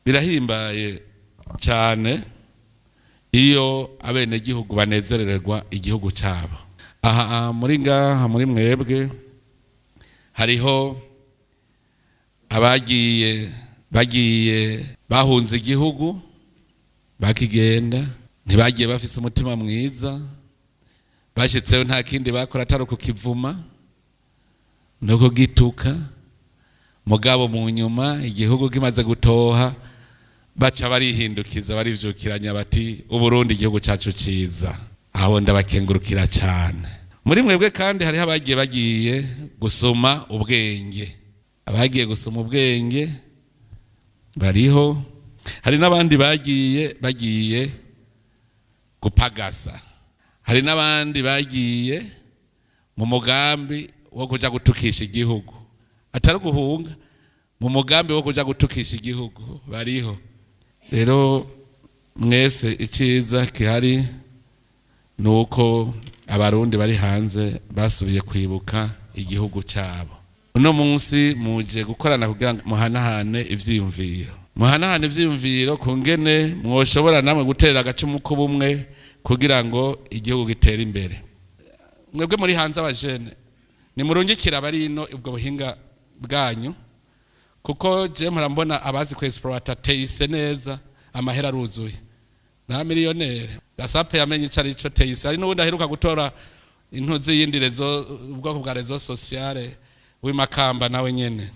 Birahimbaye cyane iyo abenegihugu banezerererwa igihugu cyabo. Aha muri ngaha muri mwebwe hariho abagiye bagiye bahunze igihugu, bakigenda ntibagiye bafise umutima mwiza. Bashyitseyo nta kindi bakora atari ukukivuma no kugituka. Mugabo mu nyuma igihugu kimaze gutoha, baca barihindukiza, barivyukiranya, bati: "Uburundi, igihugu cyacu ciza." Aho ndabakengurukira cyane. Muri mwebwe kandi hariho abagiye bagiye gusoma ubwenge. Abagiye gusoma ubwenge bariho. Hari n'abandi bagiye bagiye gupagasa. Hari n'abandi bagiye mu mugambi wo kuja gutukisha igihugu, atari guhunga, mu mugambi wo kuja gutukisha igihugu bariho. Rero mwese, iciza gihari ni uko Abarundi bari hanze basubiye kwibuka igihugu cyabo. Uno munsi muje gukorana kugira ngo muhanahane ivyiyumviro, muhanahane ivyiyumviro ku ngene mwoshobora namwe gutera agacumu k'ubumwe kugira ngo igihugu gitere imbere. Mwebwe muri hanze, abajene, nimurungikira abari ino ubwo buhinga bwanyu, kuko je mpora mbona abazi ku exploiter TIC neza, amahera aruzuye na millionnaire gasape yamenye ico ari cyo TIC. Hari n'ubundi aheruka gutora intuzi yindi réseau, ubwoko bwa réseau sociale w'imakamba, nawe nyene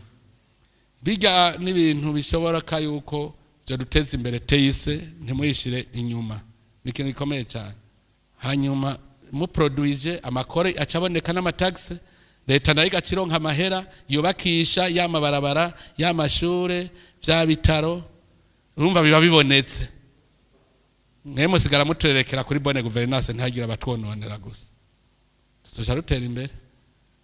bijya n'ibintu bishoboka yuko byo duteza imbere. TIC ntimuyishire inyuma, ni ikintu gikomeye cyane. Hanyuma muproduije, amakore acaboneka n'ama taxes, leta nayo igacironka amahera yubakisha ya mabarabara, ya mashure, bya bitaro. Urumva biba bibonetse. Mwe musigara muturerekera kuri bonne gouvernance, ntihagire abatwononera gusa, tuzoca rutera imbere.